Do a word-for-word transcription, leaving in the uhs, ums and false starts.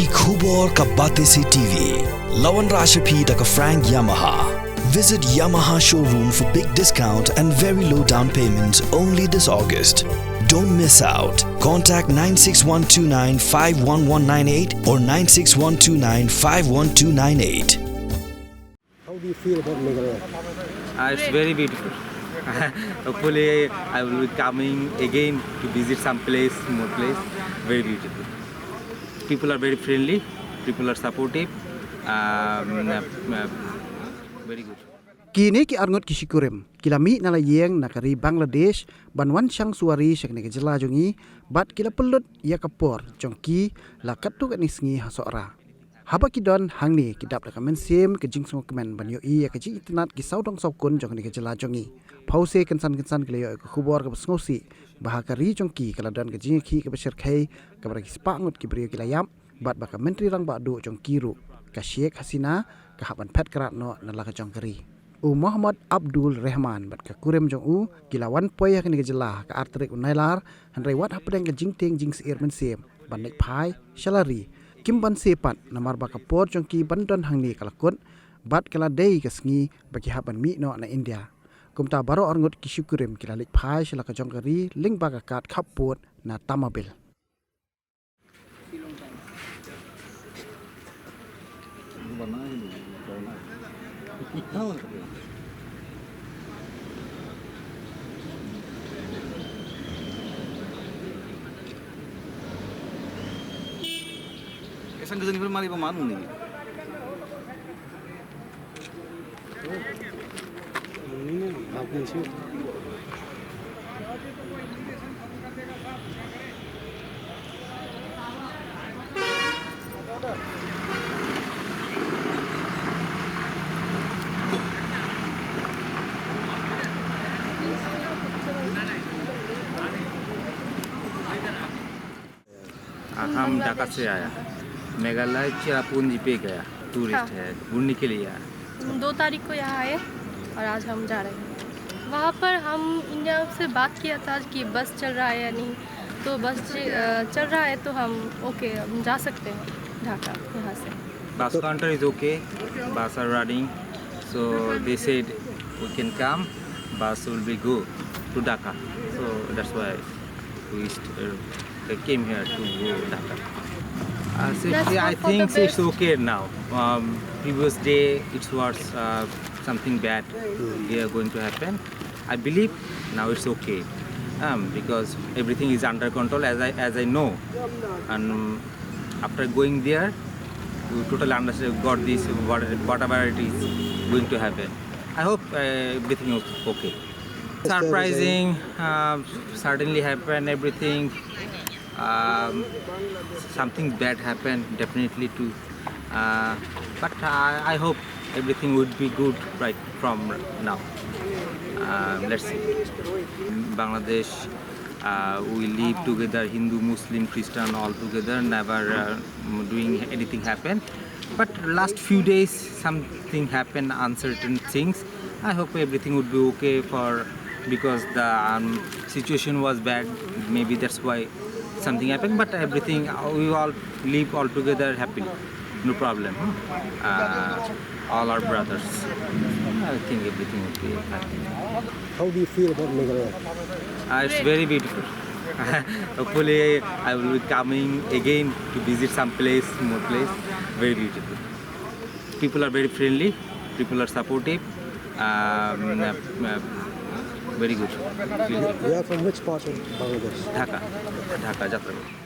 Ki khubor ka Batesi T V. La wanrah sha phi da ka Frank Yamaha. Visit Yamaha showroom for big discount and very low down payment only this August. Don't miss out. Contact nine six one two nine five one one nine eight or nine six one two nine five one two nine eight. How do you feel about Meghalaya? Ah, it's very beautiful. Hopefully, I will be coming again to visit some place, more place. Very beautiful. People are very friendly. People are supportive. Um, uh, uh, very good. Kine ki arngut ki shikurim ki la mih na la ïing na ka ri Bangladesh ban wan shang suwari sha kane ka jylla jong ngi, bad ki la pynlut ïa ka por jong ki la katto katne sngi ha Sohra. Haba ki don hangne ki dap da ka mynsiem ka jingsngewkmen ban ïohi ïa ka jingitynnad ki sawdong sawkun jong kane ka jylla jong ngi. Phewse kynsan kynsan ki la ïoh ïa ka khubor kaba sngewsih ba ha ka ri jong ki ka la don ka jingïakhih kaba shyrkhei kaba da ki spah ngut ki briew ki la ïap, bad ba ka Myntri Rangbah Duh jong ki ruh, ka Sheikh Hasina, ka hap ban phet krad noh na la ka jong ka ri. U Mohammad Abdul Rahman bad ka kurim jong u ki la wan poi ha kane ka jylla ha ka ar tarik u Nailar, hynrei wat hapdeng ka jingtieng jingsyier mynsiem ban leit phai sha la ri kim banse pat, namar ba ka por jong ki ban don hangne ka la kut bad ka la dei ka sngi ba ki hap ban mih noh na India. Kumta baroh arngut ki shikurim ki la leit phai sha la ka jong ka ri lyngba ka kad khappud na Tamabil. Esa ngi zani mari ba manu ni. हाँ, हम ढाका से आया। मेघालय चेरापूंजी पे गया, टूरिस्ट हाँ। है, घूमने के लिए आया। हम दो तारीख को यहाँ आए और आज हम जा रहे हैं। वहाँ पर हम इंडिया से बात किया था कि बस चल रहा है या नहीं, तो बस च-, अ, चल रहा है तो हम ओके, हम जा सकते हैं ढाका यहाँ से। Bus counter is okay, bus are running, so they said we can come, bus will be go to Dhaka, so that's why we st-, uh, came here to go Dhaka. Uh, so, that's yeah, I think it's okay now. Um, previous day it was uh, something bad here going to happen. I believe now it's okay, um, because everything is under control as I as I know, and after going there, we totally understand got this what, whatever it is going to happen. I hope uh, everything is okay. Surprising, uh, suddenly happened everything. Um, something bad happened definitely too. Uh, but I, I hope everything would be good right from now. Uh, let's see. Bangladesh, uh, we live together, Hindu, Muslim, Christian, all together, never uh, doing anything happen. But last few days, something happened, uncertain things. I hope everything would be okay for, because the um, situation was bad. Maybe that's why something happened. But everything, uh, we all live all together happily, no problem. Uh, all our brothers. I think everything would be fine. How do you feel about Meghalaya? Uh, it's very beautiful. Hopefully, I will be coming again to visit some place, more place. Very beautiful. People are very friendly. People are supportive. Um, uh, uh, very good. You are from which part of Bangladesh? Dhaka. Dhaka, Jatraghat.